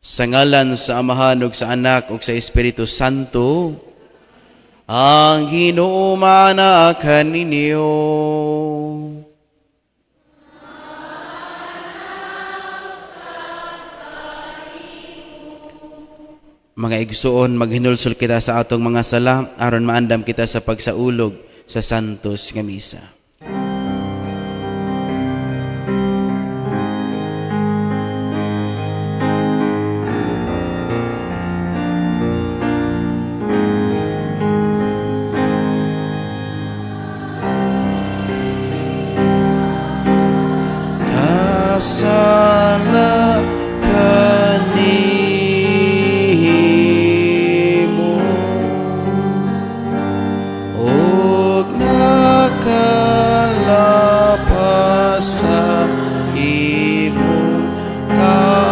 Sa ngalan sa Amahan ug sa Anak ug sa Espiritu Santo, ang Ginoo maana kaninyo. Mga igsuon, maghinulsol kita sa atong mga sala aron maandam kita sa pagsaulog sa Santos nga Misa. Kasala kanimo ug nakalapas sa imong kaayo.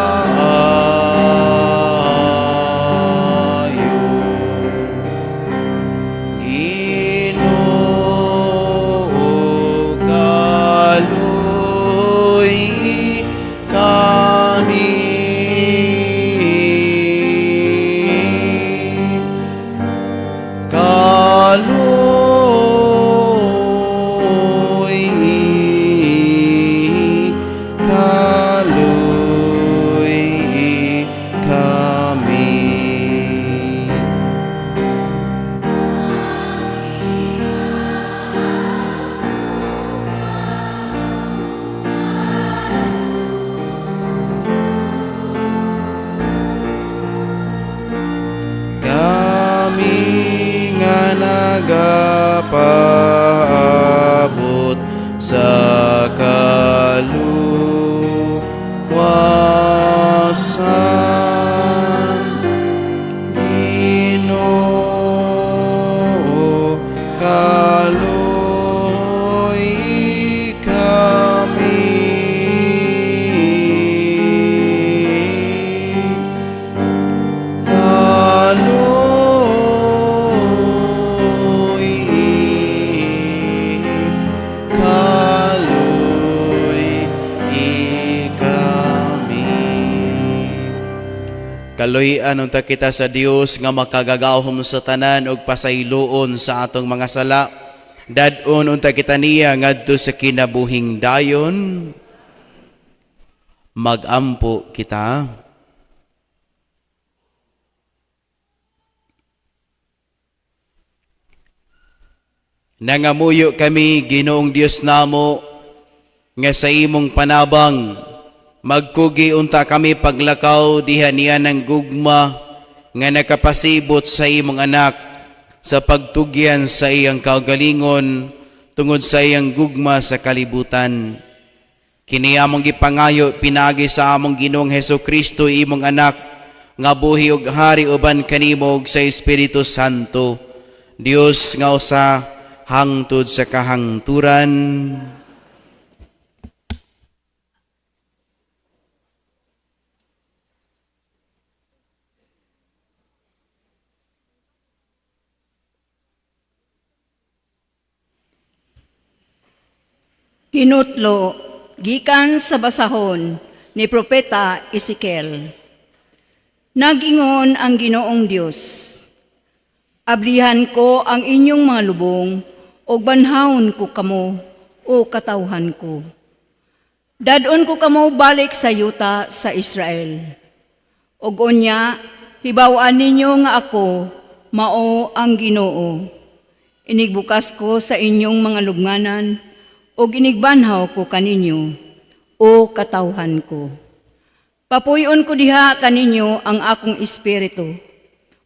Ginoo, kaluy kami. Kaloy, kaloy kami. Kami nga nagapaabot sa kaluwasan. Ginoo, kaloy kami. Kaloy, kaloy kami. Kaluy-an unta kita sa Dios nga makagagahom sa tanan ug pasayloon sa atong mga sala. Dad-on unta kita niya ngadto sa kinabuhing dayon. Magampo kita. Nangamuyo kami, Ginoong Dios namo, nga sa imong panabang magkugi unta kami paglakaw diha niya ng gugma nga nakapasibot sa imong anak sa pagtugyan sa iyang kaugalingon tungod sa iyang gugma sa kalibutan. Kini among gipangayo pinaagi sa among Ginoong Hesus Kristo, imong anak, nga buhi ug hari uban kanimo ug sa Espiritu Santo, Dios nga usa hangtod sa kahangturan. Hinutlo gikan sa basahon ni Propeta Ezekiel. Nagingon ang Ginoong Dios, "Ablihan ko ang inyong mga lubong ug banhawon ko kamo, o katawhan ko. Dad-on ko kamo balik sa yuta sa Israel. Ug unya hibaw-an ninyo nga ako mao ang Ginoo. Inigbukas ko sa inyong mga lubnganan ug inigbanhaw ko kaninyo, o katawhan ko. Papuyon ko diha kaninyo ang akong espiritu,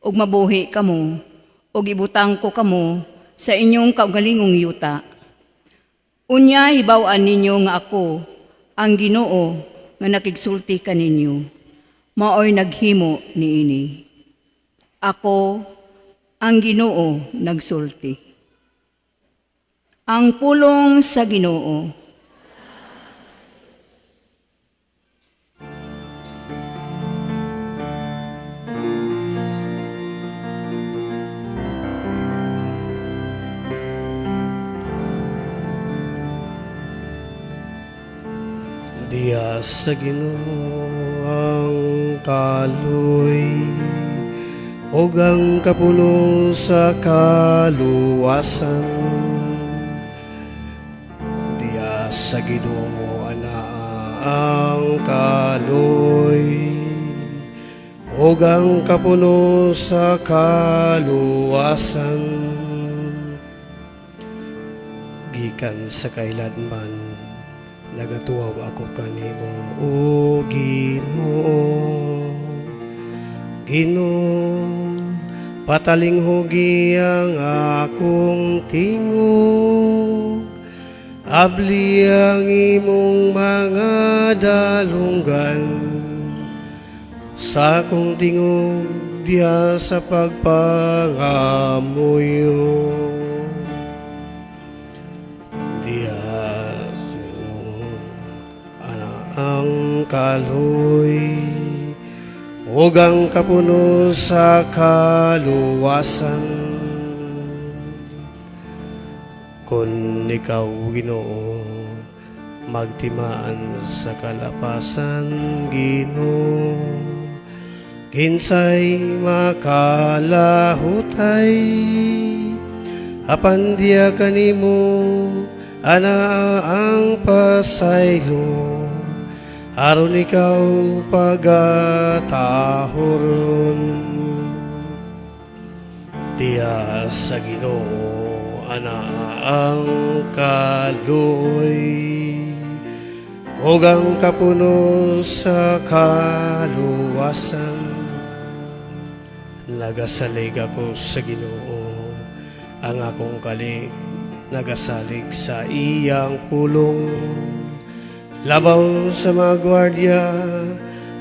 ug mabuhi kamo, ug ibutang ko kamo sa inyong kaugalingong yuta. Unya hibaw-an ninyo nga ako, ang Ginoo nga nakigsulti kaninyo, maoy naghimo niini. Ako, ang Ginoo, nagsulti." Ang pulong sa Ginoo. Diha sa Ginoo ang kaloy ug ang kapuno sa kaluwasan. Diya sa Ginoo anaa ang kaloy ug ang kapuno sa kaluwasan. Gikan sa kahiladman, nagatuaw ako kanimo, o Ginoo. Ginoo, patalinghugi ang akong tingog. Abli ang imong mga dalunggan sa akong tingog diha sa pagpangamuyo. Diha ana ang kaloy ug ang kapuno sa kaluwasan. Kung ikaw, Ginoo, magtimaan sa kalapasan, Ginoo, kinsay makalahutay? Apan diya kanimo anaa ang pasaylo, aron ikaw pagatahoron. Diya sa Ginoo anaa ang kaloy ug ang kapuno sa kaluwasan. Nagasalig ako sa Ginoo, ang akong kalig nagasalig sa iyang pulong. Labaw sa mga gwardya,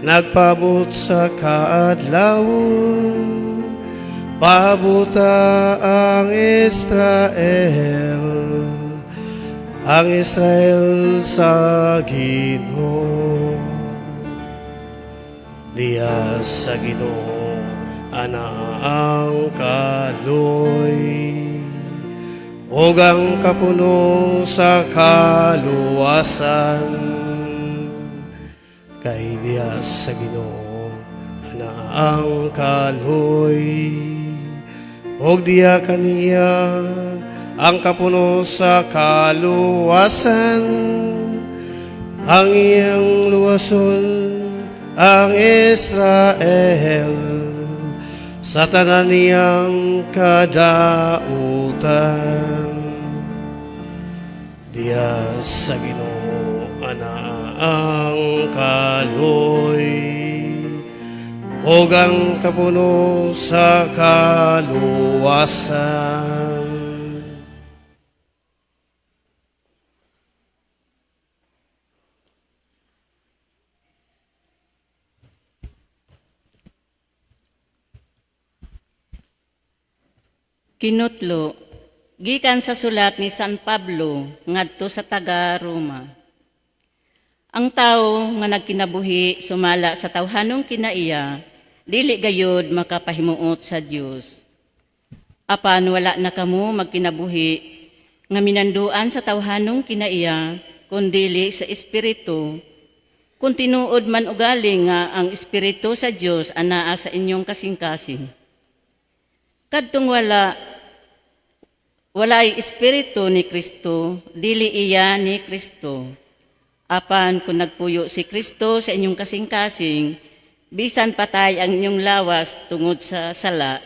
nagpaabot sa kaadlawon. Paabuta ang Israel, ang Israel sa Ginoo. Diya sa Ginoo anaa ang kaloy ug ang kapuno sa kaluwasan. Kay diya sa Ginoo anaa ang kaloy ug diya kaniya ang kapuno sa kaluwasan. Ang iyang luwason ang Israel sa tanan niyang kadautan. Diya sa Ginoo anaa ang kaloy ug ang kapuno sa kaluwasan. Kinutlo gikan sa sulat ni San Pablo ngadto sa taga Roma. Ang tawo nga nagkinabuhi sumala sa tawhanong kinaiya, dili gayod makapahimuot sa Dios. Apan wala na kamo magkinabuhi nga minanduan sa tawhanong kinaiya, kundili sa Espiritu. Kung tinuod man ugali nga ang Espiritu sa Dios anaa sa inyong kasing-kasing. Kadtong walay espiritu ni Kristo, dili iya ni Kristo. Apan kung nagpuyo si Kristo sa inyong kasing-kasing, bisan patay ang inyong lawas tungod sa sala,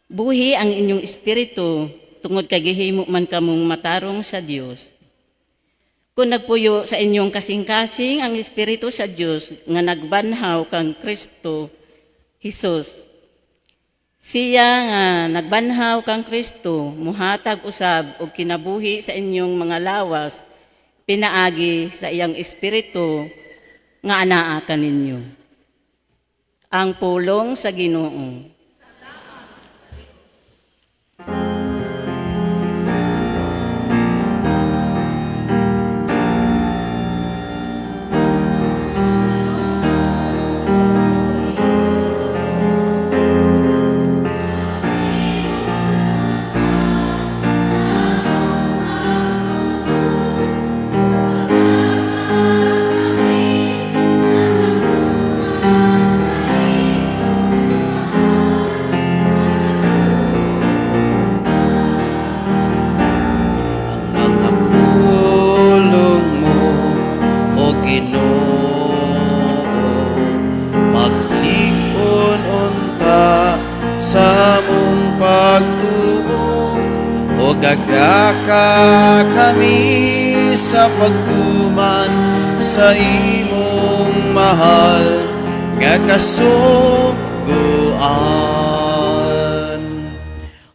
buhi ang inyong espiritu tungod kay gihimo man kamong matarong sa Dios. Kung nagpuyo sa inyong kasing-kasing ang espiritu sa Dios nga nagbanhaw kang Kristo Jesus, siya nga nagbanhaw kang Kristo, muhatag usab og kinabuhi sa inyong mga lawas, pinaagi sa iyang espiritu nga anaa kaninyo. Ang pulong sa Ginoo. sa among pagtuo o gagaka kami sa pagtuman sa imong mahal nga kasuguan.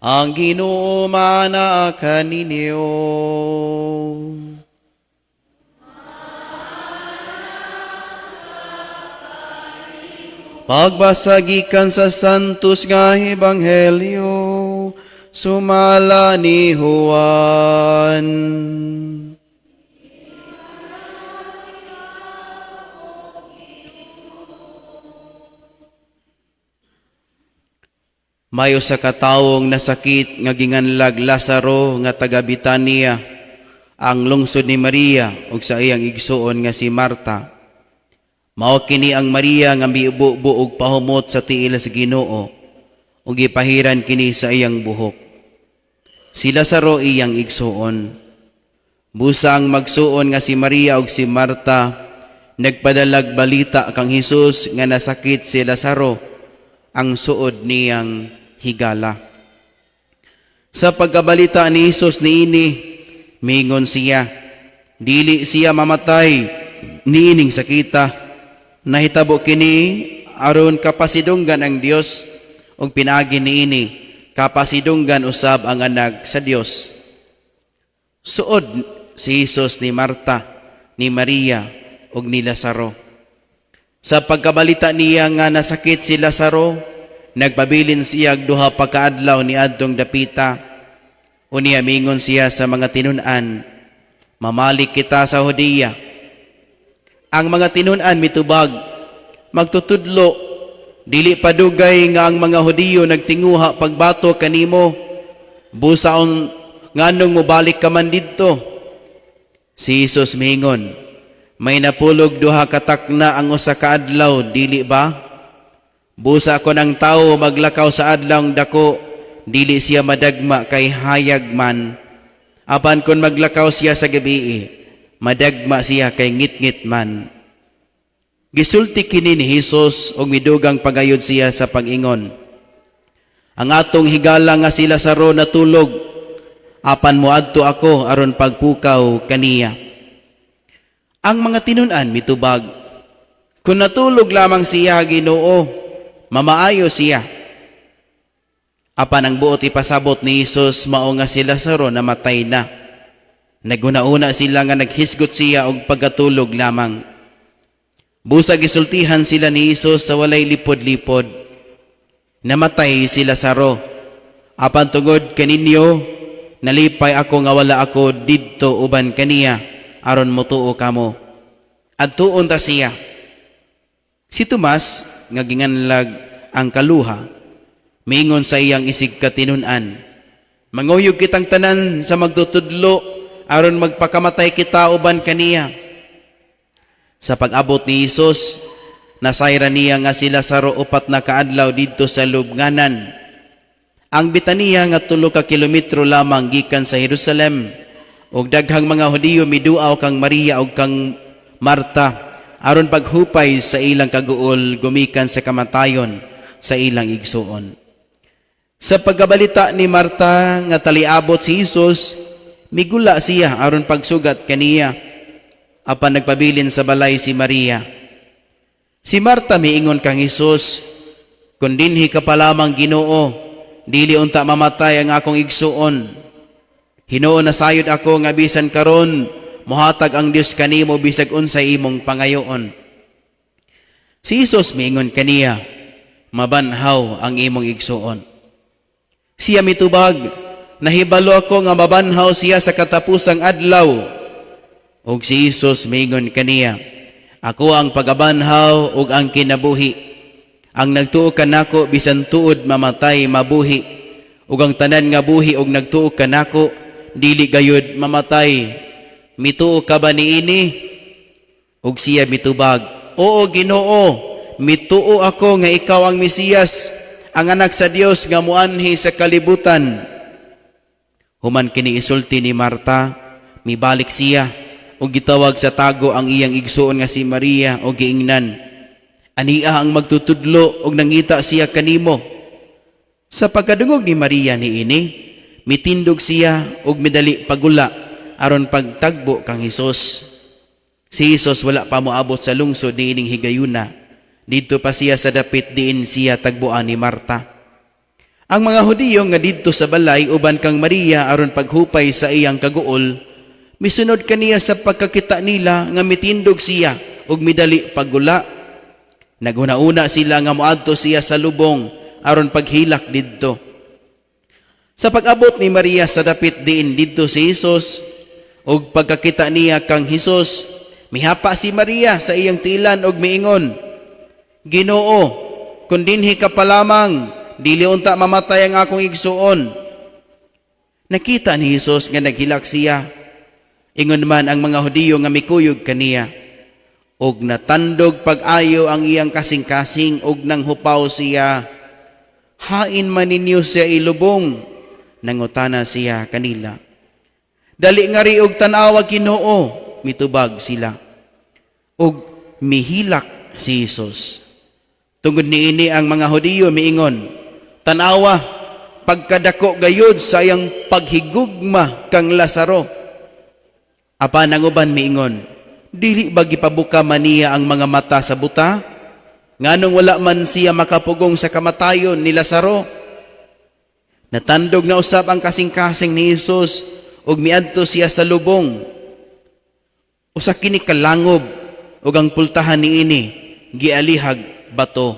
Ang Ginoo maanaa kaninyo. Pagbasa gikan sa Santos nga Ebanghelyo sumala ni Juan. Mayo sa katawong nasakit nga ginganlag Lazaro nga taga Bitania, ang lungsod ni Maria ug sa iyang igsuon nga si Marta. Mao kini ang Maria nga miubo og pahumot sa tiil sa Ginoo ug gipahiran kini sa iyang buhok. Si Lazaro iyang igsuon. Busa ang magsuon nga si Maria ug si Marta nagpadalag balita kang Hesus nga nasakit si Lazaro, ang suod niyang higala. Sa pagkabalita ni Hesus niini, mingon siya, dili siya mamatay niining sakita. Nahitabo kini aron kapasidunggan ang Dios ug pinaagi niini kapasidunggan usab ang anak sa Dios. Suod si Hesus ni Marta, ni Maria ug ni Lazaro. Sa pagkabalita niya nga nasakit si Lazaro, nagpabilin siya og duha pa kaadlaw ni adtong dapita. Unya mingon siya sa mga tinun-an, mamalik kita sa Judea. Ang mga tinun-an mitubag, magtutudlo, dili padugay nga ang mga Hudiyo nagtinguha pagbato kanimo, busaon nganong mobalik ka man didto. Si Jesus miingon, may napulog duha ka takna ang usa ka adlaw, dili ba? Busa kon ang tawo maglakaw sa adlawng dako, dili siya madagma kay hayag man. Apan kon maglakaw siya sa gabii, madagma siya kay ngitngit man. Gisulti kini ni Hesus ug midugang pagayod siya sa pag-ingon, ang atong higala nga si Lazaro natulog, apan moadto ako aron pagpukaw kaniya. Ang mga tinun-an mitubag, kung natulog lamang siya, Ginoo, mamaayo siya. Apan ang buot ipasabot ni Hesus mao nga si Lazaro namatay na. Naguna-una sila nga naghisgot siya og pagkatulog lamang. Busa gisultihan sila ni Hesus sa walay lipod-lipod. Namatay si Lazaro. Apan tungod kaninyo, nalipay ako nga wala ako didto uban kaniya aron motuo kamo. Adtuon ta siya. Si Tomas nga ginganlag ang kaluha, miingon sa iyang isig katinun-an, manguyog kitang tanan sa magtutudlo aron magpakamatay kita uban kaniya. Sa pag-abot ni Hesus, nasayran niya nga si Lazaro 4 na kaadlaw didto sa lubnganan. Ang Betania nga 3 ka kilometro lamang gikan sa Jerusalem, ug daghang mga Hudiyo miduaw kang Maria ug kang Marta aron paghupay sa ilang kaguol gumikan sa kamatayon sa ilang igsuon. Sa pagkabalita ni Marta nga taliabot si Hesus, migula siya aron pagsugat kaniya. Apan nagpabilin sa balay si Maria. Si Marta miingon kang Hesus, kung dinhi ka pa lamang Ginoo, dili unta mamatay ang akong igsuon. Hinuon nasayod ako nga bisan karon mohatag ang Dios kanimo bisag unsay imong pangayoon. Si Hesus miingon kaniya, mabanhaw ang imong igsuon. Siya mitubag, nahibalo ako nga mabanhaw siya sa katapusang adlaw. Ug si Hesus miingon kaniya, ako ang pagabanhaw ug ang kinabuhi. Ang nagtuo kanako bisan tuod mamatay mabuhi, ug ang tanan nga buhi ug nagtuo kanako dili gayud mamatay. Mituo ka ba niini? Ug siya mitubag, oo Ginoo, mituo ako nga ikaw ang Mesiyas, ang anak sa Dios nga muanhi sa kalibutan. Human kini isulti ni Marta, mibalik siya ug gitawag sa tago ang iyang igsuon nga si Maria ug giingnan, ania ang magtutudlo ug nangita siya kanimo. Sa pagkadungog ni Maria niini, mitindog siya ug midali paggula aron pagtagbo kang Hesus. Si Hesus wala pa moabot sa lungsod niining higayuna. Didto pa siya sa dapit diin siya tagboan ni Marta. Ang mga Hudiyo nga didto sa balay uban kang Maria aron paghupay sa iyang kaguol, misunod kaniya sa pagkakita nila nga mitindog siya ug midali paggula. Naghuna-una sila nga moadto siya sa lubong aron paghilak didto. Sa pag-abot ni Maria sa dapit diin didto si Hesus ug pagkakita niya kang Hesus, mihapa si Maria sa iyang tiilan ug miingon, "Ginoo, kun dinhi ka pa lamang, dili unta mamatay ang akong igsuon." Nakita ni Hesus nga naghilak siya. Ingon man ang mga Hudiyo nga mikuyog kaniya. Ug natandog pag-ayo ang iyang kasing-kasing ug nanghupaw siya. "Hain man ninyo siya ilubong?" nangutana siya kanila. "Dali ngari og tan-awa, Ginoo," mitubag sila. Ug mihilak si Hesus. Tungod niini ang mga Hudiyo miingon, "Tan-awa, pagkadako gayud sa iyang paghigugma kang Lazaro." Apan ang uban miingon, "Dili ba gipabuka man niya ang mga mata sa buta? Nganong wala man siya makapugong sa kamatayon ni Lazaro?" Natandog na usab ang kasing-kasing ni Hesus ug miadto siya sa lubong. Usa kini kalangob ug ang pultahan niini gialihag bato.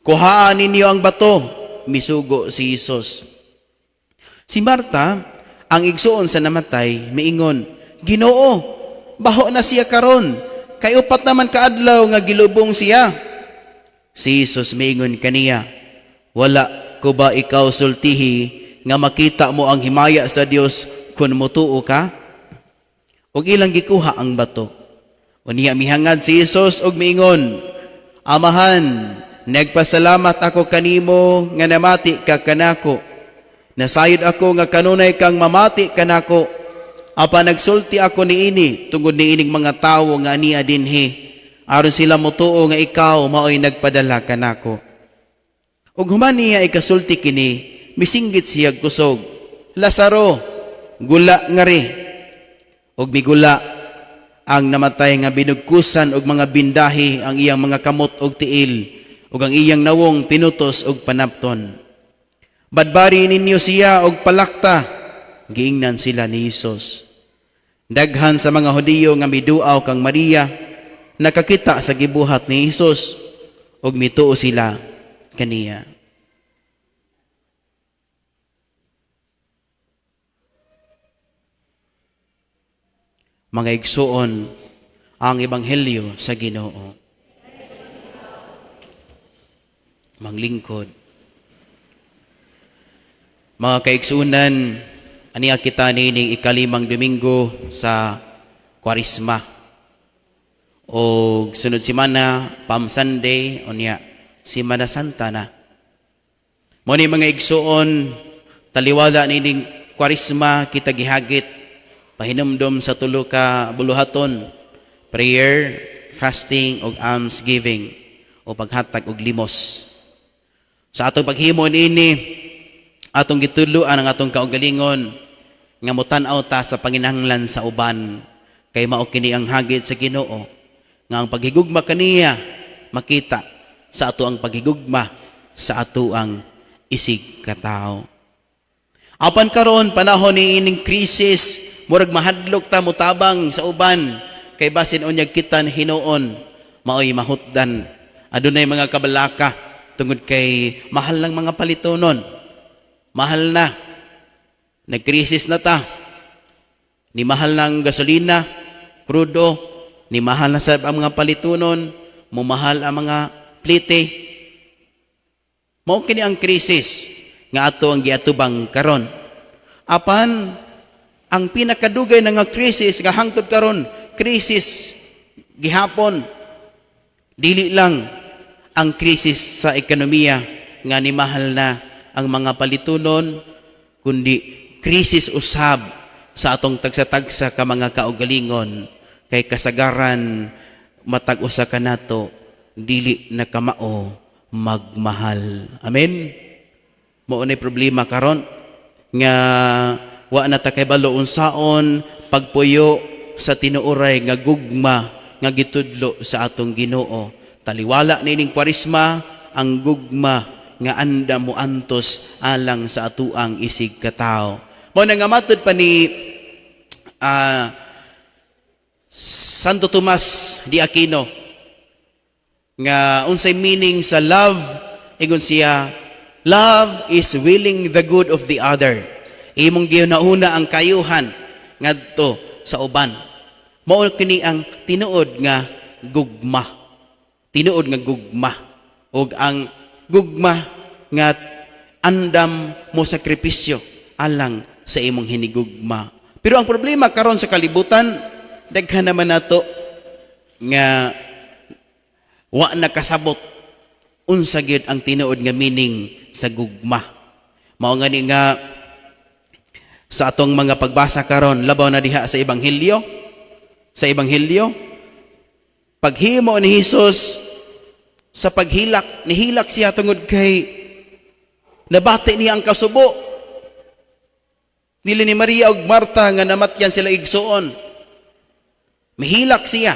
"Kuhaan ninyo ang bato," misugo si Hesus. Si Marta, ang igsuon sa namatay, miingon, "Ginoo, baho na siya karon, kay 4 naman kaadlaw nga gilubong siya." Si Hesus miingon kaniya, "Wala ko ba ikaw sultihi nga makita mo ang himaya sa Dios kun mutuo ka?" Ug ilang gikuha ang bato. Unya mihangad si Hesus ug miingon, "Amahan, nagpasalamat ako kanimo nga namati ka kanako. Nasayod ako nga kanunay kang mamati kanako. Apan nagsulti ako niini tungod niining mga tawo nga ania dinhi, aron sila motuo nga ikaw maoy nagpadala kanako." Ug human niya ikasulti kini, misinggit siya kusog, "Lazaro, gula ngari." Ug migula ang namatay nga binugkusan og mga bindahi ang iyang mga kamot og tiil ug ang iyang nawong pinutos og panapton. "Badbari ninyo siya og palakta," giingnan sila ni Hesus. Daghan sa mga Hudiyo nga miduaw kang Maria nakakita sa gibuhat ni Hesus ug mituo sila kaniya. Mga igsuon, ang ebanghelyo sa Ginoo. Manglingkod. Mga kaigsuonan, aniya kita niining ikalimang Domingo sa Kwaresma. O sunod simana, Palm Sunday, unya Semana Santa na. Mao ni, mga igsuon, taliwala niining Kwaresma kita gihagit pahinumdom sa tulo ka buluhaton: prayer, fasting ug almsgiving o paghatag og limos. Sa atong paghimo niini, atong gitudloan ang atong kaugalingon nga motan-aw ta sa panginahanglan sa uban, kay mao kini ang hagit sa Ginoo nga ang paghigugma kaniya makita sa ato ang paghigugma sa ato ang isig katawo. Apan karon, panahon ni ining krisis, murag mahadlok ta motabang sa uban, kay basin unyag kita hinuon maoy mahutdan. Adunay mga kabalaka tungod kay mahal lang mga palitonon. Mahal na. Nagkrisis na ta. Ni mahal na ang gasolina, krudo, ni mahal na sa ang mga palitonon, mumahal ang mga plite. Mao kini ang krisis nga ato ang giatubang karon. Apan ang pinakadugay na nga krisis nga hangtod karon, krisis gihapon. Dili lang ang krisis sa ekonomiya nga ni mahal na ang mga palitunon, kundi krisis usab sa atong tagsa-tagsa ka mga kaugalingon, kay kasagaran matag usa kanato dili na kamao magmahal. Amen. Mao nay problema karon nga wa na ta kaybalo unsaon pagpuyo sa tinuoray nga gugma nga gitudlo sa atong Ginoo. Taliwala niining Kwaresma ang gugma nga andam mo antos alang sa atuang isig katawo. Mao na nga matud pa ni Santo Tomas de Aquino nga unsay meaning sa love, ingon siya, "Love is willing the good of the other." Imong gihuna ang kayuhan ngadto sa uban. Mao kini ang tinuod nga gugma. Tinuod nga gugma. Ug ang gugma nga andam mo sakripisyo alang sa imong hinigugma. Pero ang problema karon sa kalibutan, daghan naman nato nga wa nakasabot unsa gyud ang tinuod nga meaning sa gugma. Mao ngani nga sa atong mga pagbasa karon, labaw na diha sa ebanghelyo, paghimo ni Hesus sa paghilak, nihilak siya tungod kay nabati niya ang kasubo nila ni Maria ug Marta nga namatyan sila igsuon. Mihilak siya.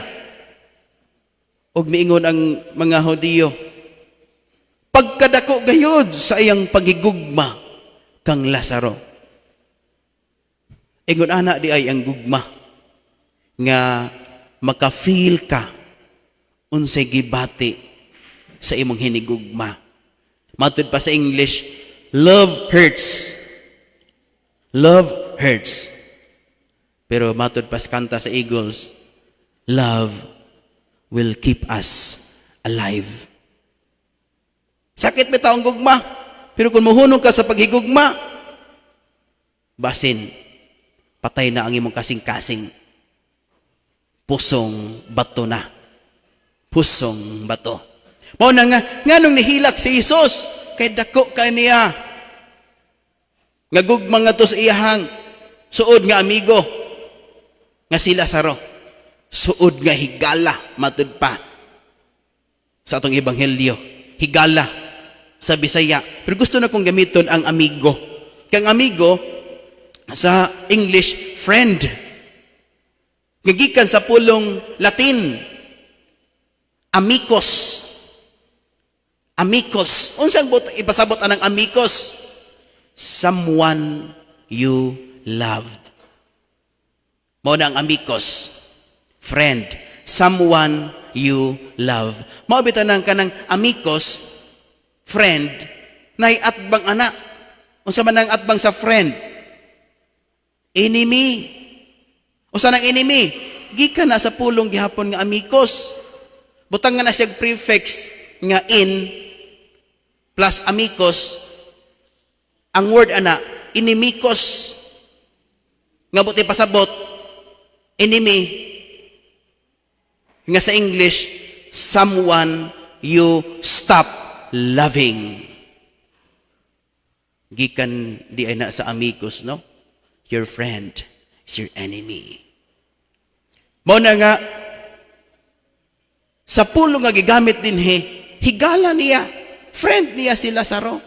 Ug miingon ang mga Hudiyo, "Pagkadako gayud sa iyang paghigugma kang Lazaro." Ingon ana di ay ang gugma nga maka-feel ka unsay gibati sa imong hinigugma. Matud pa sa English, "Love hurts. Love hurts." Pero matud pa sa kanta sa Eagles, "Love will keep us alive." Sakit bitaw ang gugma. Pero kung muhunong ka sa paghigugma, basin, patay na ang imong kasing-kasing. Pusong bato na. Pusong bato. Mao na nga, nganong nihilak si Jesus, kay dako ka niya nga gugma nga to sa iyahang suod nga amigo nga si Lazaro. Suod nga higala, matud pa sa atong ebanghelyo. Higala sa Bisaya. Pero gusto na kong gamiton ang amigo. Kang amigo sa English, friend. Gikan sa pulong Latin, amicus. Amicus. Unsang but ipasabot anang amicus? Someone you loved. Mao na ang amicus. Friend. Someone you love. Mao bitaw nang kanang amicus, friend, nay atbang ana. Unsa man ang atbang sa friend? Enemy. Unsa nang enemy? Gikan na sa pulong gihapon nga amicus. Butang nga na siya prefix nga in plus amicus. Ang word ana, inimicus. Nga buti pasabot, enemy nga sa English, someone you stop loving. Gikan di ay na sa amicus, no? Your friend is your enemy. Mao na nga, sa pulong nga gigamit dinhi, higala niya, friend niya si Lazaro.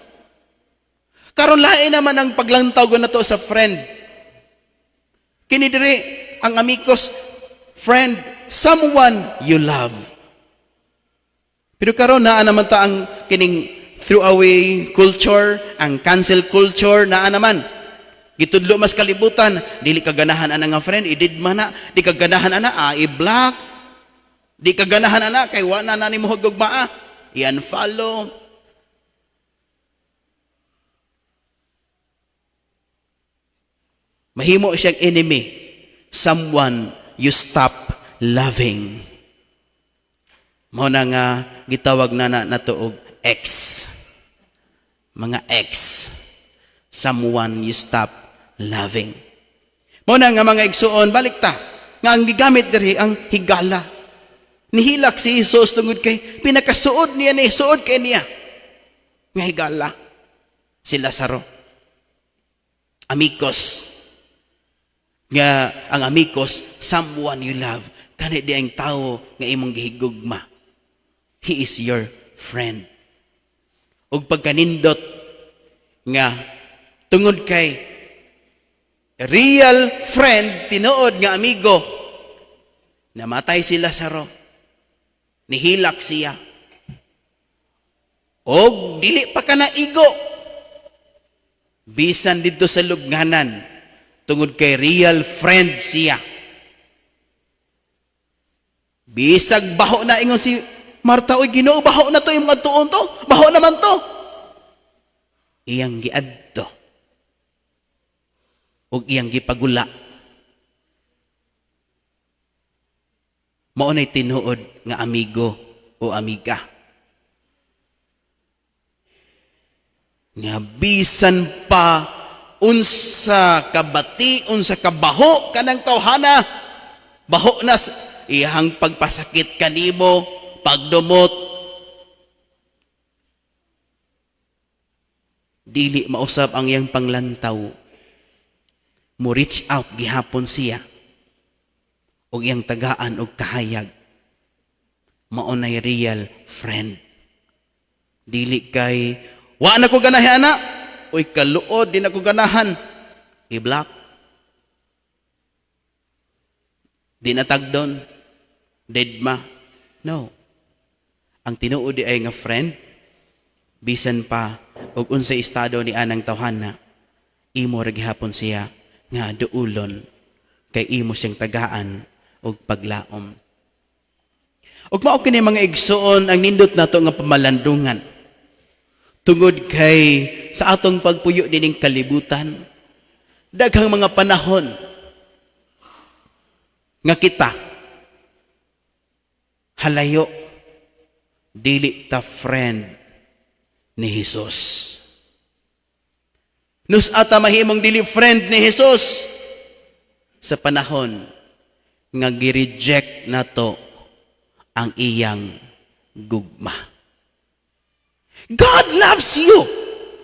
Karon, lain naman ang paglantaw na to sa friend. Kini diri ang amicus, friend, someone you love. Pero karon, naa naman ta ang kining throwaway culture, ang cancel culture, naa naman. Gitudlo mas kalibutan, dili ka ganahan ana nga friend, i-deadma na, di ka ganahan ana, i-block. Di ka ganahan ana kay wa na na nimo hugugmaa, i-unfollow. Mahimo siyang enemy, someone you stop loving. Mao na nga gitawag na na nato og ex. Mga ex. Someone you stop loving. Mao na nga, mga igsuon, balik ta. Nga ang gigamit diri ang higala. Nihilak si Jesus tungod kay pinakasuod niya ni, suod kay niya nga higala si Lazaro. Amicus. Nga ang amicus, someone you love. Kani di ang tao nga imong gihigugma. He is your friend. Ug pagkanindot Nga tungod kay real friend, tinuod nga amigo, namatay si Lazaro. Nihilak siya. Og dili pa ka naigo. Bisan didto sa lubnganan, tungod kay real friend siya. Bisag baho na, ingon si Marta, "Oy Ginoo, baho na to imong adtuon to. Baho naman to." Iyang giadto. Ug iyang gipagula. Mao nay tinuod nga amigo o amiga. Nga bisan pa unsa kabati, unsa kabaho kanang tawhana, baho na iyang pagpasakit kanimo, pagdumot, dili mausab ang iyang panglantaw. Mo reach out gihapon siya og iyang tagaan og kahayag. Mao nay real friend. Dili kay wa na ko ganahan ana, uy kaluod di na ko ganahan, i-block. Di na tagdon, dead ma. No. Ang tinuod di ay nga friend, bisan pa og unsay estado ni anang tawhana, imo ra gihapon siya nga duulon kay imo siyang tagaan og paglaom. Ug mao kini, mga igsoon, ang nindot nato nga pamalandungan. Tungod kay sa atong pagpuyo dining kalibutan, daghang mga panahon nga kita halayo, dili ta friend ni Jesus. Nus-a ta mahimong dili friend ni Jesus? Sa panahon nga gi-reject nato ang iyang gugma. God loves you.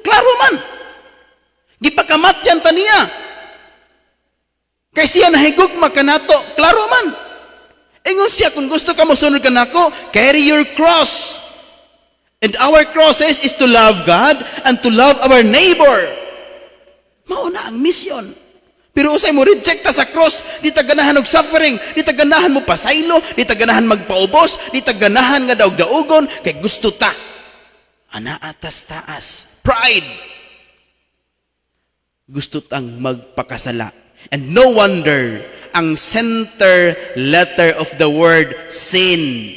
Klaro man. Gipakamatyan ta niya. Kay siya nahigugma kanato. Klaro man. Ingon siya, "Kung gusto ka mosunod kanako, carry your cross." And our crosses is to love God and to love our neighbor. Mao na ang mission. Pero usay mo reject ta sa cross, di ta ganahan og suffering, di ta ganahan mo pasaylo, di ta ganahan magpaubos, di ta ganahan nga daog-daugon, kay gusto ta. Ana atas taas. Pride. Gusto tang magpakasala. And no wonder, ang center letter of the word sin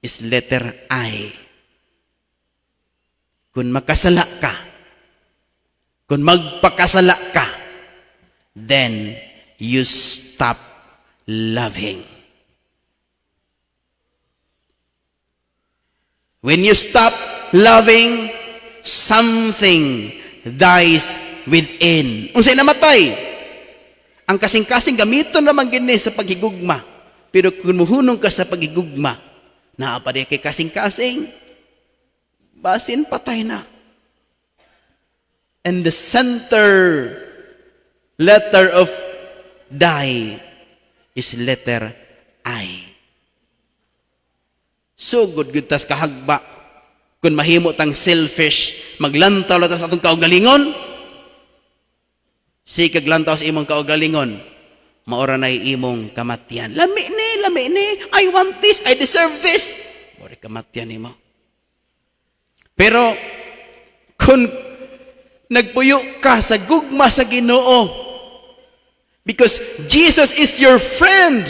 is letter I. Kung makasala ka, kung magpakasala ka, then you stop loving. When you stop loving, something dies within. Unsay namatay? Ang kasing-kasing gamiton naman gini sa paghigugma. Pero kung muhunong ka sa paghigugma, naa pa kay kasing-kasing, basin patay na. And the center letter of die is letter I. Sugod gud tas kahagba kung mahimo tang selfish, maglantaw lang ta sa atong kaugalingon. Sikag lantaw sa imong kaugalingon, maora na imong kamatyan. Lami ni, lami ni, I want this, I deserve this. Mao kamatyan nimo. Pero kung nagpuyo ka sa gugma sa Ginoo, because Jesus is your friend,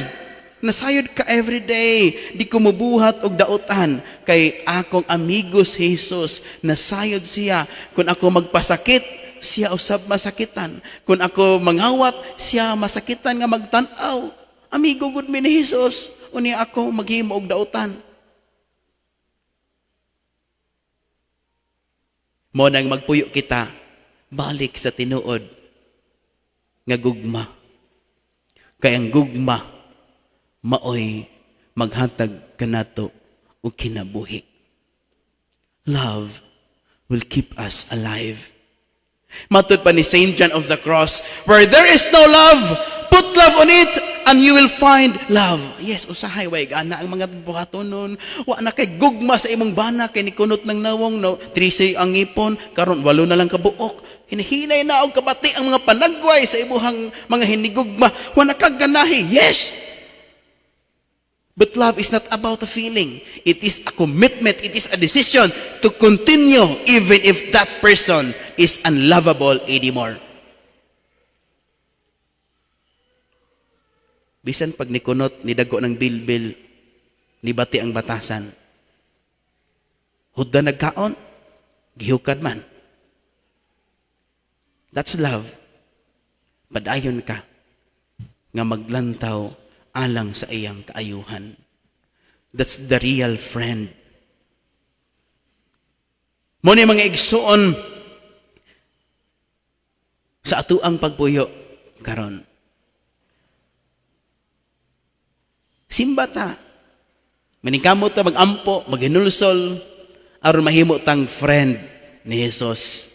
nasayod ka every day, di ko mubuhat og dautan kay akong amigo si Jesus, nasayod siya. Kung ako magpasakit, siya usab masakitan. Kung ako mangawat, siya masakitan nga magtan-aw. Amigo gud mi ni Jesus, unya ako maghimo og dautan? Mo nang magpuyo kita balik sa tinuod nga gugma. Kay ang gugma maoy maghatag kanato og kinabuhi. Love will keep us alive. Matud pa ni Saint John of the Cross, "Where there is no love, put love on it and you will find love. Yes, usahay way gana ang mga buhatonon. Wa na kay gugma sa imong bana kay nikunot ng nawong no, 13 ang ngipon, karon 8 na lang kabuok. Hinihinay na og kabati ang mga panagway sa imuhang mga hinigugma. Wa na kag ganahi. Yes. But love is not about a feeling. It is a commitment. It is a decision to continue even if that person is unlovable anymore. Bisan pag nikunot, nidago ng bilbil, nibati ang batasan. Hudda nagkaon, gihukad man. That's love. Padayon ka nga maglantaw alang sa iyang kaayuhan. That's the real friend. Mo ni mga igsuon sa atuang pagpuyo karon. Simba ta. Maningkamot ta magampo, maghinulsol aron mahimo tang friend ni Jesus.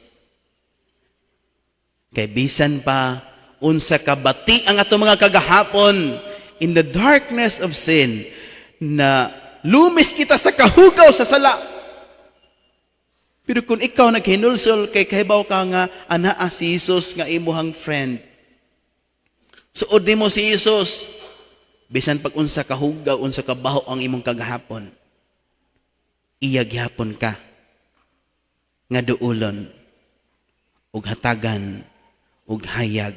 Kay bisan pa unsa ka bati ang ato mga kagahapon in the darkness of sin na lumis kita sa kahugaw sa sala. Pero kung ikaw naghinulsol kay kahibaw ka nga anaa si Jesus nga imuhang friend. Suod nimo si Jesus. Bisan pag unsa ka hugaw, unsa ka baho ang imong kagahapon, iya gihapon ka nga duulon ug hatagan ug hayag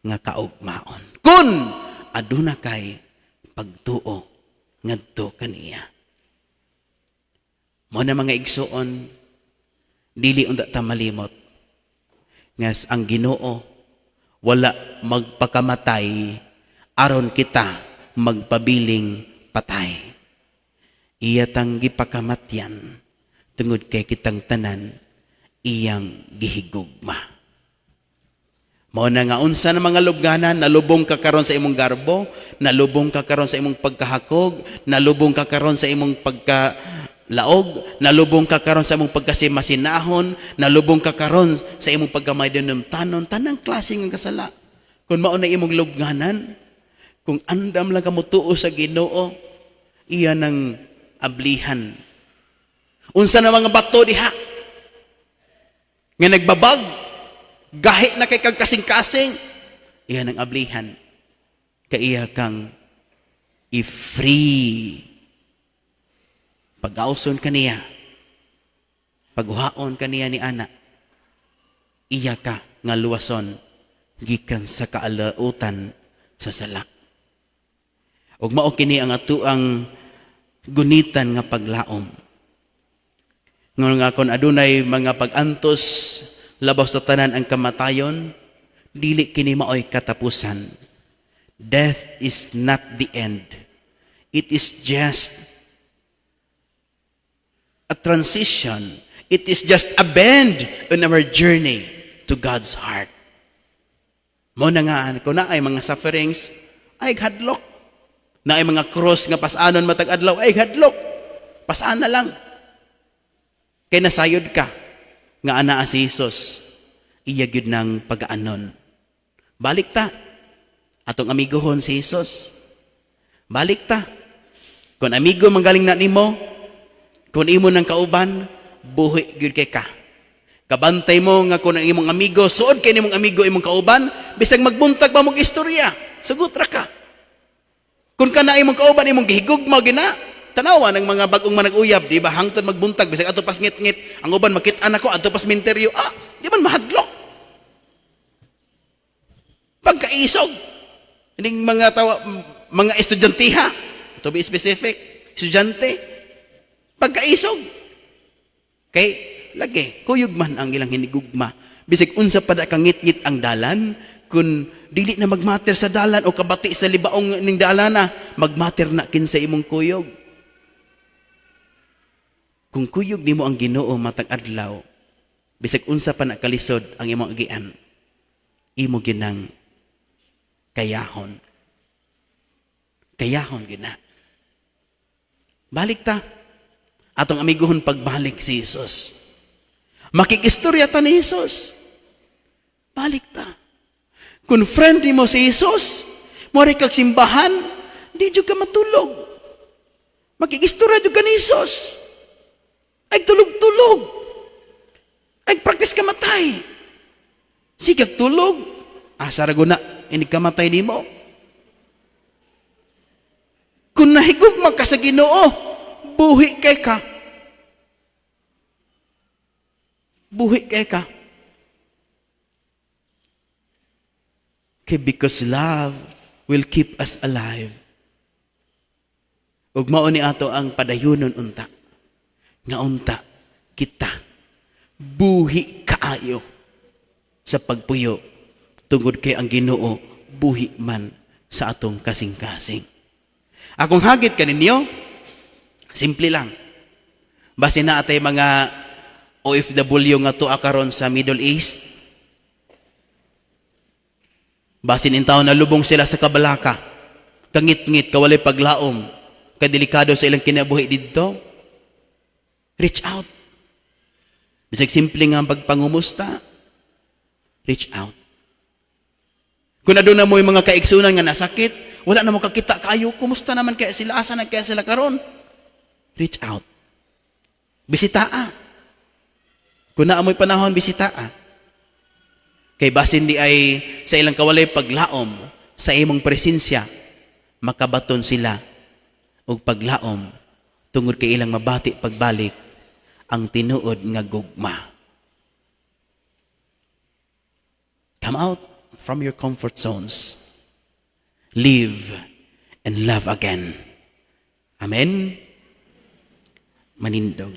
nga kaugmaon. Kun aduna kay pagtuo ngadto kaniya. Mo na mga igsuon, dili unta ta malimot nga ang Ginoo wala magpakamatay aron kita magpabiling patay. Iya tang gipakamatyan tungod kay kitang tanan iyang gihigugma. Mao na nga unsa na mga lubnganan, nalubong ka karon sa imong garbo, nalubong ka karon sa imong pagkahakog, nalubong ka karon sa imong pagkalaog, nalubong ka karon sa imong pagkasimasinahon, nalubong ka karon sa imong pagkamadinumtanon, tanang klase nga kasala. Kung mao na imong lubnganan, kung andam lang ka motuo sa Ginoo, iya nang ablihan. Unsa na mga bato diha nga nagbabag, gahi na kay kag kasing-kasing, iya nang ablihan. Kay iya kang i-free. Pag-auson kaniya, paghuhaon kaniya ni ana, iya ka nga luwason gikan sa kaalautan sa sala. Ug mao kini ang atuang gunitan nga paglaom. Ngon nga kon adunay mga pag-antos labaw sa tanan ang kamatayon, dili kini maoy katapusan. Death is not the end. It is just a transition. It is just a bend in our journey to God's heart. Mo na nga, kung naay mga sufferings, ay hadlok. Naay mga cross nga pasanon matag adlaw, ay hadlok. Pasaan na lang. Kay nasayod ka nga anaa si Jesus, iya gyud nang pagaanon. Balik ta. Atong amigohon si Jesus. Balik ta. Kung amigo manggaling na nimo, kung imo nang kauban, buhi gyud kay ka. Kabantay mo nga kung ang imong amigo, suod kay nimong amigo imong kauban, bisag magbuntag pa mong istorya, sugot ra ka. Kung kana imong kauban imong gihigugma gina, tanawa ng mga bagong manag-uyab, di ba? Hangtod magbuntag bisag ato pas ngit-ngit, ang uban makit-an ako ato pas minteryo, di man mahadlok. Pagkaisog. Ining mga tawa, mga estudyantiha, to be specific, estudyante, pagkaisog. Kay lagi, kuyog man ang ilang hinigugma. Bisag unsa pa da kangit-ngit ang dalan, kung dili na magmater sa dalan o kabati sa libaong ning dalana, magmater na kinsa imong kuyog. Kung kuyog nimo ang Ginoo matag adlaw, bisag unsa pa na kalisod ang imong agian, imo ginang kayahon. Kayahon gina. Balik ta. Atong amiguhon pagbalik si Jesus. Makikistorya ta ni Jesus. Balik ta. Kung friend nimo si Jesus, Muari kag simbahan, di jud ka matulog. Makigistorya jud ka ni Jesus. Ay tulog-tulog. Ay practice kamatay. Sigag tulog. Asa ra guna, inig kamatay nimo. Kung nahigugma ka sa Ginoo, buhi kay ka. Buhi kay ka. Okay, because love will keep us alive. Ug mao ni ato ang padayunon unta. Nga unta kita buhi kaayo sa pagpuyo tungod kay ang Ginoo buhi man sa atong kasing-kasing. Akong hagit kaninyo, simple lang. Basin na atay mga OFW nga tuwa karon sa Middle East. Basin intaw na lubong sila sa kabalaka. Kangit-ngit, kawalay paglaom, kadelikado sa ilang kinabuhi didto. Reach out. Bisag simple nga ang pagpangumusta, reach out. Kung aduna mo yung mga kaigsunan nga nasakit, wala na mo kakita kayo, kumusta naman kaya sila, asa na kaya sila karon? Reach out. Bisitaa. Kung naa mo'y panahon, bisitaa. Kay basin di ay sa ilang kawalay paglaom, sa imong presensya, makabaton sila og paglaom tungod kay ilang mabati pagbalik ang tinuod nga gugma. Come out from your comfort zones. Live and love again. Amen? Manindog.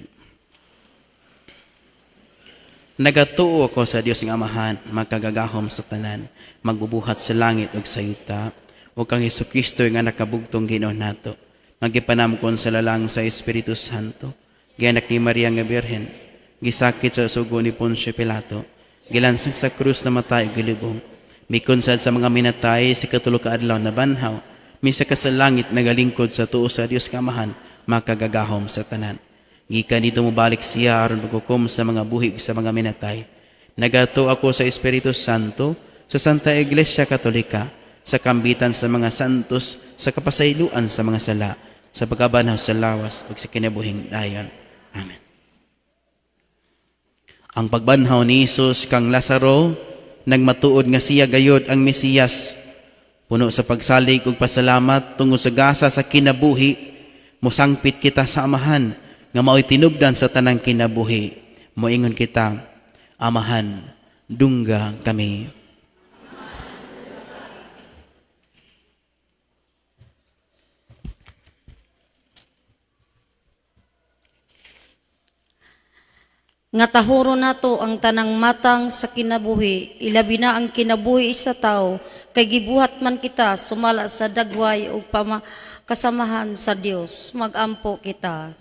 Nagatuo ako sa Dios nga Amahan, makagagahom sa tanan, magbubuhat sa langit ug sa yuta, ug kang Hesukristo nga nakabugtong Ginoo nato, nga gipanamkon sa lalang sa Espiritu Santo, gianak ni Maria nga Birhen, gisakit sa sugo ni Poncio Pilato, gilansang sa krus na matay ug gilubong, mikonsad sa mga minatay sa katulo ka adlaw na banhaw, misa ka sa langit nagalingkod sa tuo sa Dios nga Amahan, makagagahom sa tanan. Gikan dito mobalik siya aron paghukom sa mga buhi ug sa mga minatay. Nagatuo ako sa Espiritu Santo, sa Santa Iglesia Katolika, sa kambitan sa mga santos, sa kapasayloan sa mga sala, sa pagkabanhaw sa lawas ug sa kinabuhing dayon. Amen. Ang pagbanhaw ni Hesus kang Lazaro nagmatuod nga siya gayod ang Mesiyas. Puno sa pagsalig ug pasalamat tungod sa gasa sa kinabuhi, mosangpit kita sa Amahan nga mao'y tinubdan sa tanang kinabuhi. Moingon kita, Amahan, dungga kami. Nga tahuro nato ang tanang matang sa kinabuhi, ilabi na ang kinabuhi sa tao, kay gibuhat man kita sumala sa dagway ug kasamahan sa Dios. Magampo kita.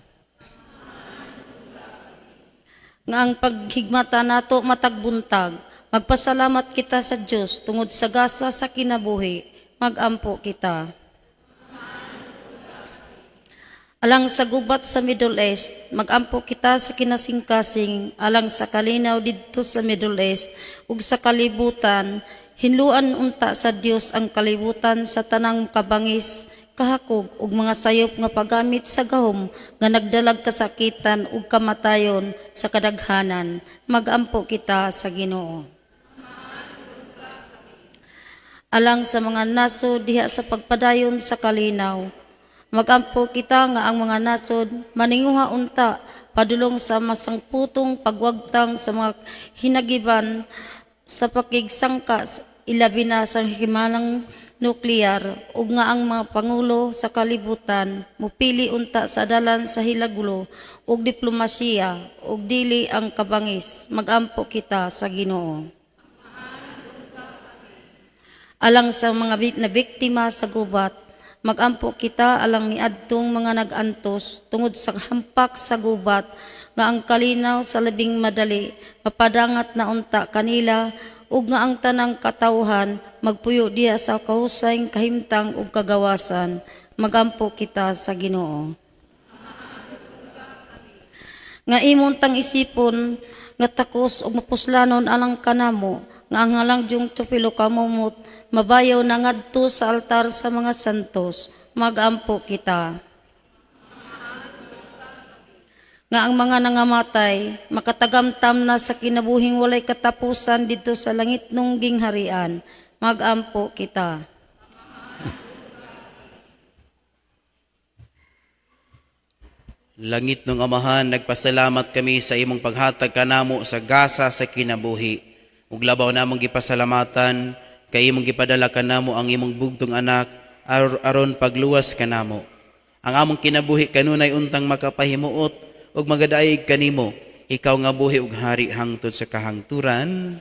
Nga ang paghigmata nato matag buntag, magpasalamat kita sa Dios tungod sa gasa sa kinabuhi. Magampo kita. Alang sa gubat sa Middle East, magampo kita sa kinasingkasing, alang sa kalinaw didto sa Middle East ug sa kalibutan, hinluan unta sa Dios ang kalibutan sa tanang kabangis, kahakog ug mga sayop nga paggamit sa gahom nga nagdalag kasakitan ug kamatayon sa kadaghanan. Magampo kita sa Ginoo. Alang sa mga nasod diha sa pagpadayon sa kalinaw, magampo kita nga ang mga nasod maninguha unta padulong sa masangputong pagwagtang sa mga hinagiban sa pakigsangka ilabi na sa himalang nuklear ug nga ang mga pangulo sa kalibutan mupili unta sa dalan sa hilagulo ug diplomasiya ug dili ang kabangis. Magampo kita sa Ginoo. Alang sa mga na biktima sa gubat, magampo kita alang niadtong mga nag-antos tungod sa hampak sa gubat nga ang kalinaw sa labing madali mapadangat na unta kanila ug nga ang tanang katawhan magpuyo diha sa kahusay kahimtang ug kagawasan. Magampo kita sa Ginoo. Nga imong tang isipon nga takos ug mapuslanon alang kanamo nga ang halangdong tupilo ka mumot mabayaw na ngadto sa altar sa mga santos. Magampo kita. Nga ang mga nangamatay makatagamtam na sa kinabuhing walay katapusan didto sa langit nung gingharian. Magampo kita. Langit ng Amahan, nagpasalamat kami sa imong paghatag kanamo sa gasa sa kinabuhi. Ug labaw namong gipasalamatan kay imong gipadala kanamo ang imong bugtong anak aron pagluwas kanamo. Ang among kinabuhi kanunay untang makapahimuot ug magadaig kanimo, ikaw nga buhi ug hari hangtod sa kahangturan.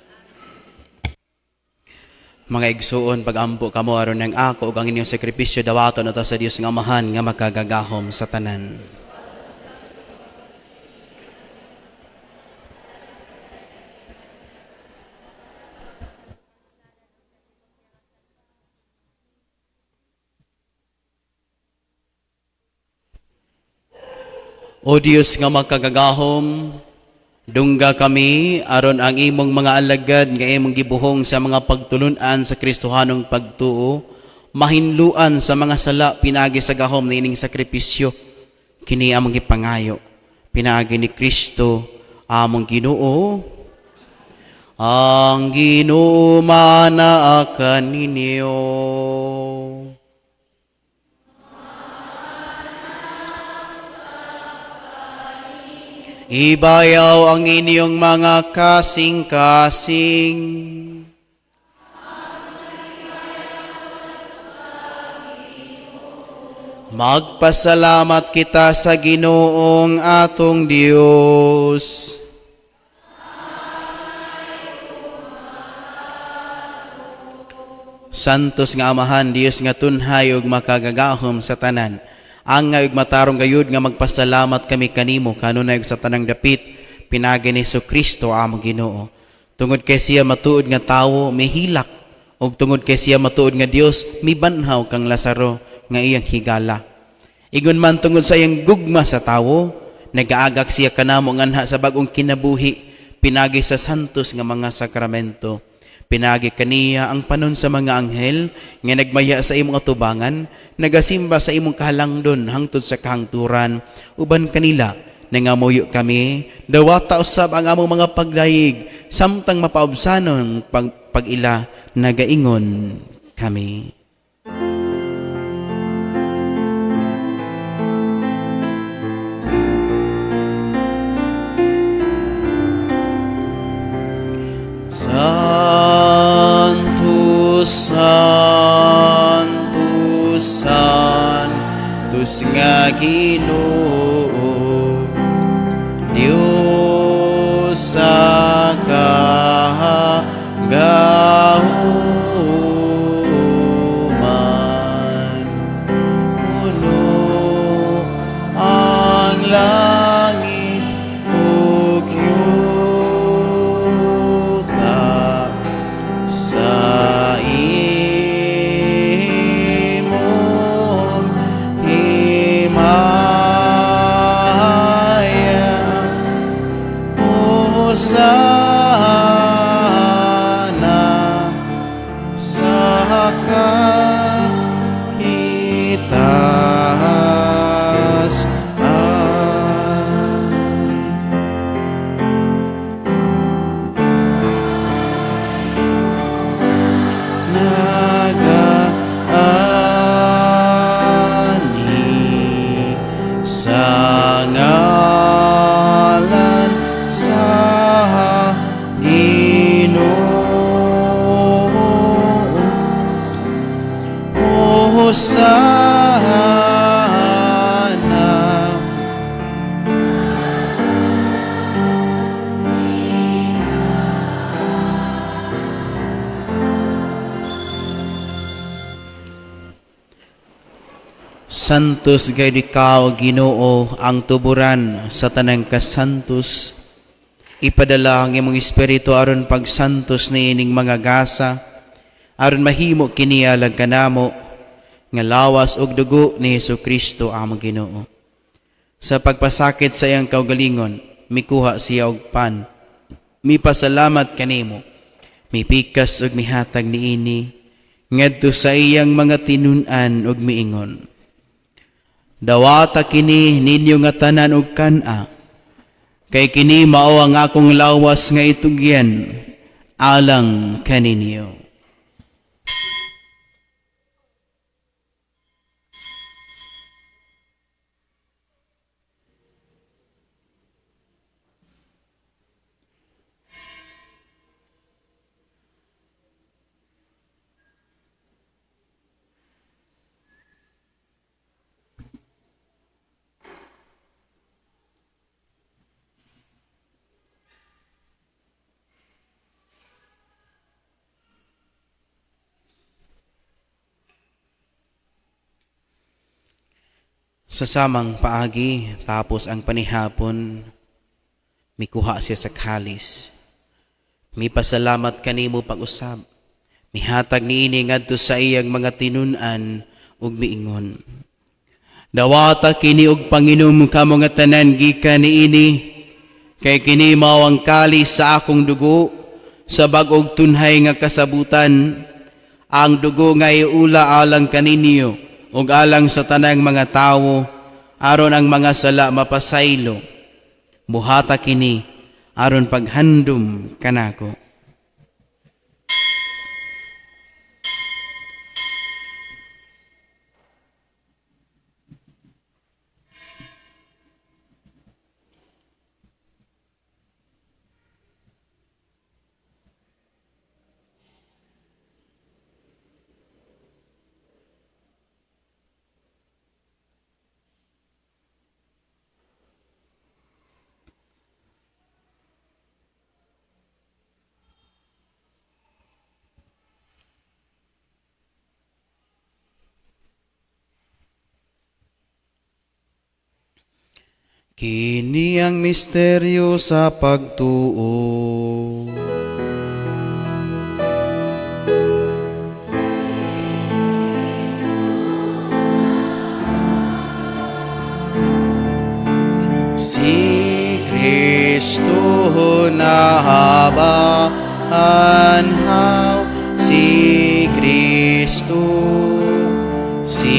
Mga igsuon, pagampo kamo aron ng ako ug ang inyong sakripisyo dawaton ato sa Dios nga Amahan nga makagagahom sa tanan. O Dios nga makagagahom, dungga kami aron ang imong mga alagad nga imong gibuhong sa mga pagtulun-an sa Kristohanong pagtuo, mahinluan sa mga sala pinaagi sa gahom niining sakripisyo. Kini among gipangayo pinaagi ni Kristo among Ginoo. Ang Ginoo manaa kaninyo. Ibayaw ang inyong mga kasing-kasing. Magpasalamat kita sa Ginoong atong Dios. Santos nga Amahan, Dios nga tunhay ug makagagahom sa tanan. Angay ug matarong gayud nga magpasalamat kami kanimo kanunay ug sa tanang dapit pinaagi ni Kristo among Ginoo. Tungod kay siya matuod nga tawo mihilak ug tungod kay siya matuod nga Dios mibanhaw kang Lazaro nga iyang higala. Ingon man tungod sa iyang gugma sa tawo, nagaagak siya kanamo nganha sa bag-ong kinabuhi pinaagi sa santos nga mga sakramento. Pinaagi kaniya ang panon sa mga anghel nga nagmaya sa imong atubangan, nagasimba sa imong kahalangdon hangtod sa kahangturan. Uban kanila nangamuyo kami, dawata usab ang among mga pagdayeg samtang mapaubsanon pag-ila nagaingon kami. Santos, Santos, Santos nga Ginoo, Dios sa kagahuman. Puno ang langit ug yuta sa imong himaya. Hosana sa kahitaas. Nagaani sa ngalan sa Ginoo. Hosana. Santos gayud ikaw, Ginoo, ang tuburan sa tanang kasantos. Ipadala ang imong espiritu aron pagsantos niining mga gasa, aron mahimo kini alang kanamo nga lawas ug dugo ni Hesukristo among Ginoo. Sa pagpasakit sa iyang kaugalingon, mikuha siya og pan. Mipasalamat kanimo. Mipikas ug mihatag niini ngadto sa iyang mga tinun-an ug miingon: "Dawata kini ninyo nga tanan ug kan-a, kay kini mao ang akong lawas nga itugyan alang kaninyo." Sa samang paagi, tapos ang panihapon, mikuha siya sa kalis. Mipasalamat kanimo pag-usab. Mihatag niini ngadto sa iyang mga tinun-an ug miingon: "Dawata kini og panginom kamo nga tanan gikan niini, kay kini mao ang kalis sa akong dugo sa bag-ong tunhay nga kasabutan, ang dugo nga iula alang kaninyo ug alang sa tanang mga tawo aron ang mga sala mapasaylo. Buhata kini aron paghandom kanako." Kini ang misteryo sa pagtuo. Si Kristo nahabaanhaw, si Kristo, si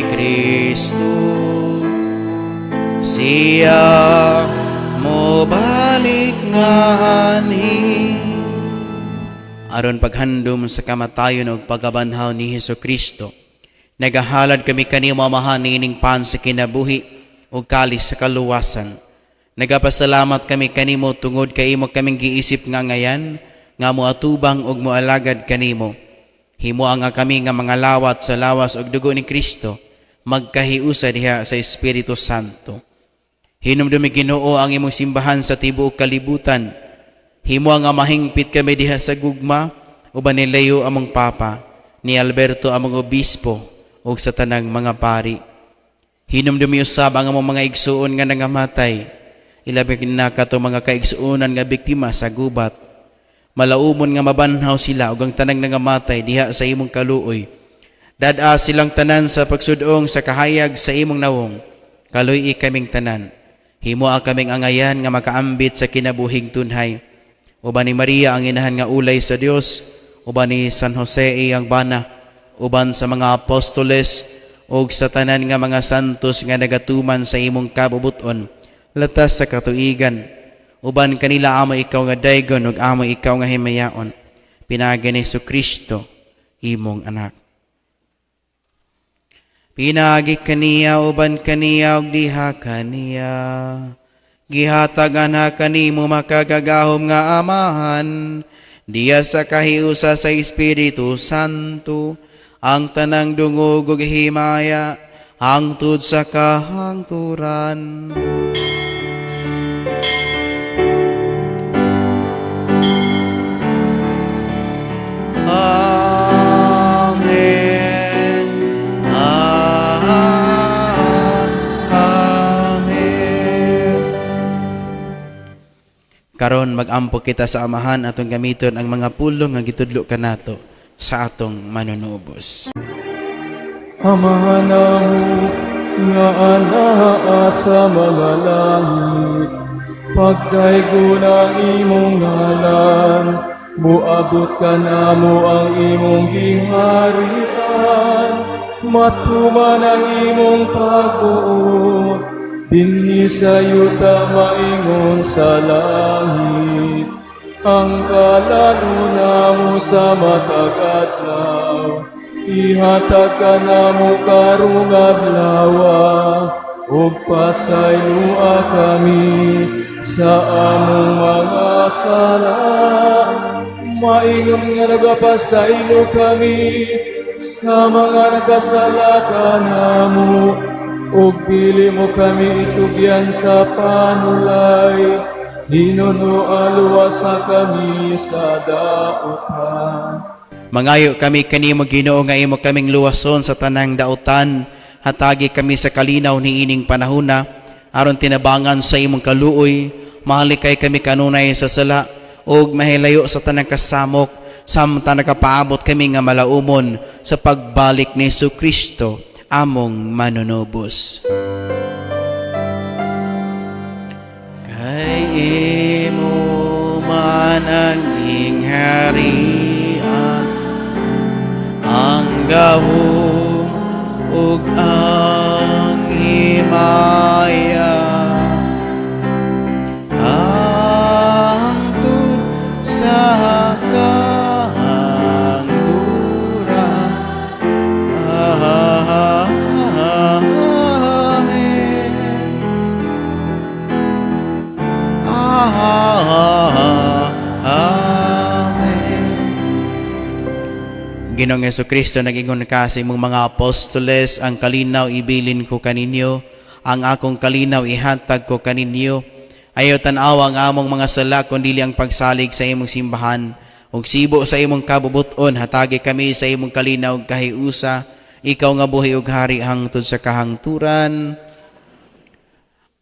Kristo, siya mobalik nga anhi. Aron paghandom sa kamatayon ug pagkabanhaw ni Hesus Kristo, nagahalad kami kanimo, Amahan, niining pan sa kinabuhi ug kalis sa kaluwasan. Nagapasalamat kami kanimo tungod kay imo kaming giisip nga ngayan nga moatubang ug moalagad kanimo. Himoa nga kami nga mga lawat sa lawas ug dugo ni Kristo magkahiusa diha sa Espiritu Santo. Hinumdumi, Ginoo, ang imong simbahan sa tibuok kalibutan. Himoa nga mahingpit kami diha sa gugma uban ni Leo among Papa, ni Alberto among obispo ug sa tanang mga pari. Hinumdumi usab ang among mga igsuon nga nangamatay, ilabi na kato mga kaigsuonan nga biktima sa gubat. Malaumon nga mabanhaw sila ug ang tanang nangamatay diha sa imong kaluoy. Dad-a silang tanan sa pagsudong sa kahayag sa imong nawong. Kaluy-i kaming tanan. Himoa kaming angayan nga makaambit sa kinabuhing tunhay. Uban ni Maria ang inahan nga ulay sa Dios, uban ni San Jose iyang bana, uban sa mga apostoles ug sa tanan nga mga santos nga nagatuman sa imong kabubuton latas sa katuigan. Uban kanila amo ikaw nga daygon ug amo ikaw nga himayaon. Pinaagi ni Kristo imong anak. Pinaagi kaniya, uban kaniya ug diha kaniya, gihatag ana kanimo makagagahom nga Amahan, diya sa kahiusa sa Espiritu Santo, ang tanang dungog ug himaya hangtod sa kahangturan. Amen. Amen. Karon magampo kita sa Amahan, atong gamiton ang mga pulong nga gitudlo kanato sa atong manunubos. Amahan namo nga anaa sa mga langit, pagdaygon ang imong ngalan, Muabot kanamo ang imong giharian, matuman ang imong pagbuot, dinhi sa yuta maingon sa langit. Ang kalan-on namo sa matag adlaw, ihatag kanamo karong adlawa, ug pasayloa kami sa among mga sala, maingon nga nagapasaylo kami sa mga nagkasala kanamo, ug dili mo kami itugyan sa panulay, hinunoa luwasa kami sa dautan. Mangayo kami kanimo, Ginoo, nga imo kaming luwason sa tanang dautan. Hatagi kami sa kalinaw niining panahona aron tinabangan sa imong kaluoy, mahalikay kami kanunay sa sala ug mahilayo sa tanang kasamok samtang nakapaabot kami nga malaumon sa pagbalik ni Kristo among manunubos. Kay imo man ang gingharian, ang gahom ug ang himaya, hangtod sa kahangturan. Amen. Amen. Ginoong Kristo, nag-ingon ka sa imong mga apostoles, "Ang kalinaw ibilin ko kaninyo, ang akong kalinaw ihatag ko kaninyo. Ayaw tan-awa ang among mga sala, kundi ang pagsalig sa imong simbahan. Ug sibo sa imong kabubuton, hatagi kami sa imong kalinaw ug kahiusa, ikaw nga buhi ug hari hangtod sa kahangturan."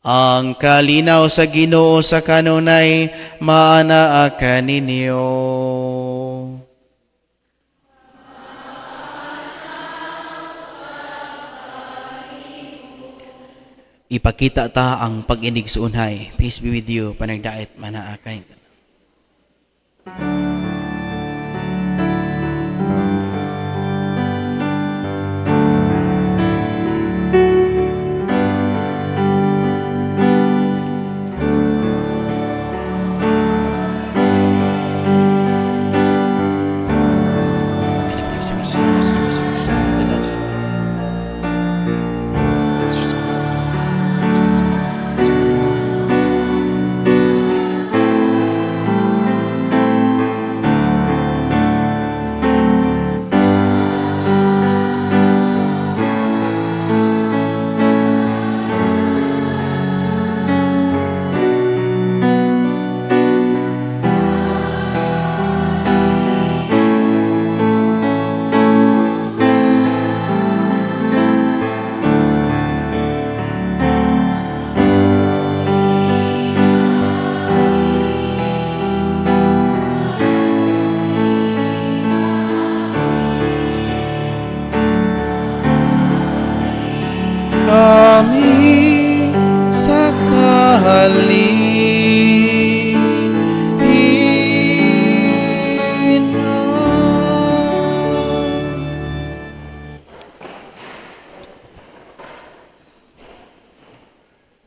Ang kalinaw sa Ginoo sa kanunay maanaa kaninyo. Ipakita ta ang pag-inigsuunhay. Peace be with you. Panagdait manaa kay. Kami sa kalinaw.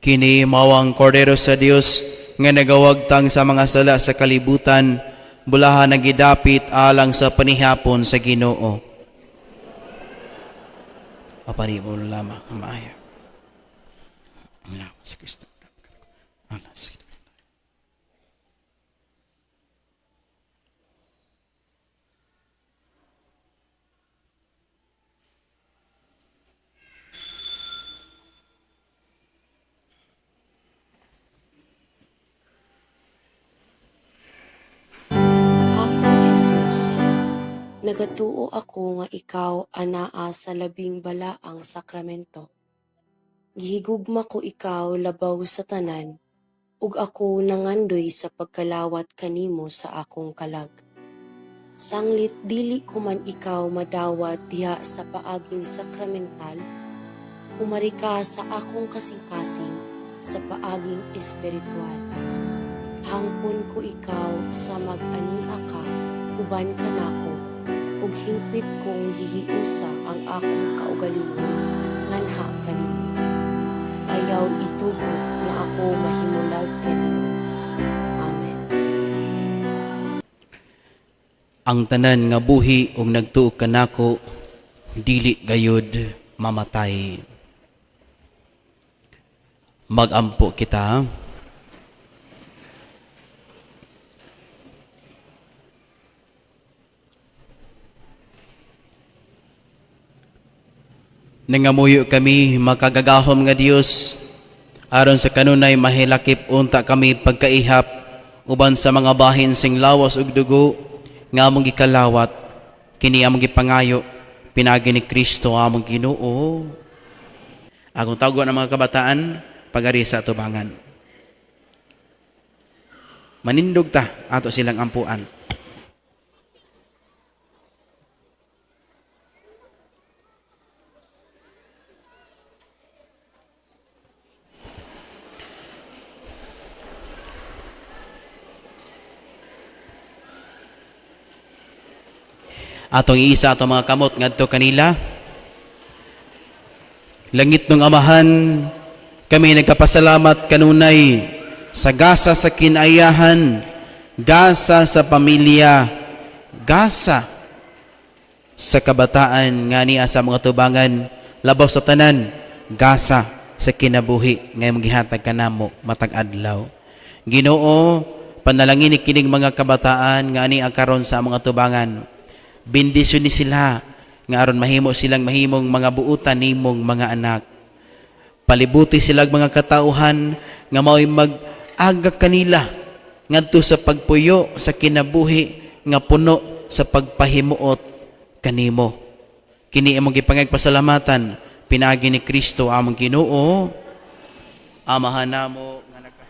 Kini mao ang Kordero sa Dios nga nagawagtang sa mga sala sa kalibutan, bulahan ang gidapit alang sa panihapon sa Ginoo. Apan imo lamang ang maayo. Ang lawas sa Kristo. Ang lawas sa Kristo. Akong Jesus, nagatuo ako nga ikaw anaa sa labing balaang sakramento. Gihigugma ko ikaw labaw sa tanan, ug ako nangandoy sa pagkalawat kanimo sa akong kalag. Sanglit dili ko man ikaw madawat diha sa paaging sakramental, umari ka sa akong kasing-kasing sa paaging espiritual. Gihangpon ko ikaw sa mag-ania ka uban kanako, ug hingpit kong gihiusa ang akong kaugalingon nganha kanimo. Ayaw itugot nga ako mahimulag kanimo. Amen. Ang tanan nga buhi ug nagtuo kanako dili gayud mamatay. Magampo kita. Nangamuyo kami, makagagahom nga Dios, aron sa kanunay mahilakip unta kami pagkaihap uban sa mga bahin sing lawas ug dugo nga among gikalawat, kini among gipangayo pinaagi ni Kristo among Ginoo. Akong tawgon ang mga kabataan pag-ari sa atubangan. Manindog ta ato silang ampuan. Atong iisa atong mga kamot ngadto kanila. Langit ng Amahan, kami nagkapasalamat kanunay sa gasa sa kinayahan, gasa sa pamilya, gasa sa kabataan nga niya sa mga tubangan, labaw sa tanan, gasa sa kinabuhi nga imong gihatag kanamo matag adlaw. Ginoo, panalangin ni kining mga kabataan nga ani ang karon sa mga tubangan. Bendisyon ni sila nga aron mahimo silang mahimong mga buutan nimong mga anak. Palibuti sila mga katauhan nga mao'y mag-aga kanila ngadto sa pagpuyo sa kinabuhi nga puno sa pagpahimuot kanimo. Kini imong gipangagpasalamatan pinaagi ni Kristo among Ginoo. Amahan namo nga naka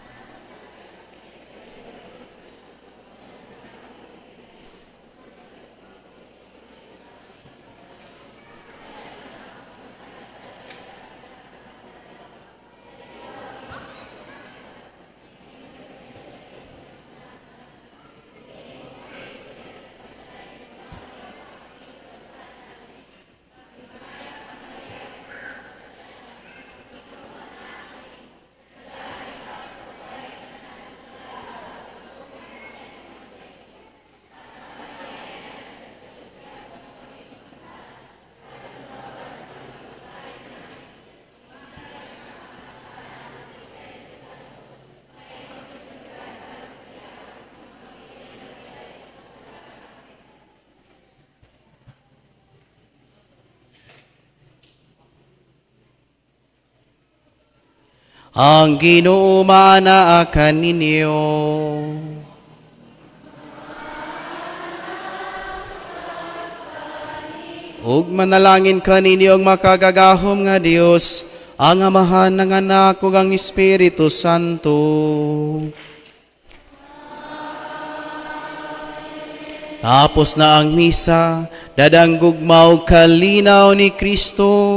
Ang Ginoo maanaa kaninyo. Ug manalangin kaninyo ang makagagahom nga Dios, ang Amahan, ang Anak ug ang Espiritu Santo. Tapos na ang misa, dadang gugma ug kalinaw ni Kristo.